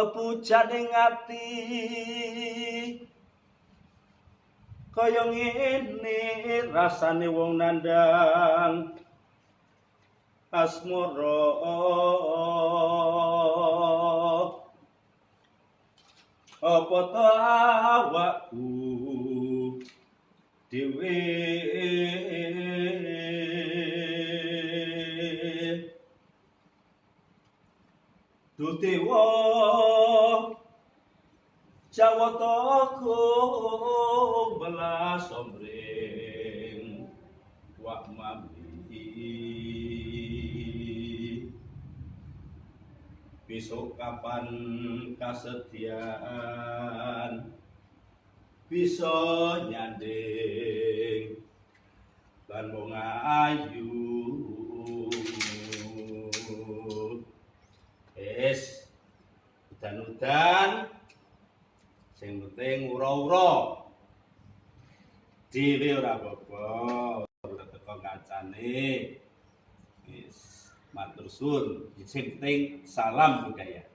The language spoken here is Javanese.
Pujane ati kaya ngene rasane wong nandang asmara. Apa ta awakku dhewe Duh dewa Jawata kung welas omring wak mami. Besok kapan kasedian bisa nyanding lan wong ayu. Wis udan-udan sing penting ura-ura dhewe ora apa-apa, ora teko kancane. Wis, matur suwun, sing penting salam budaya.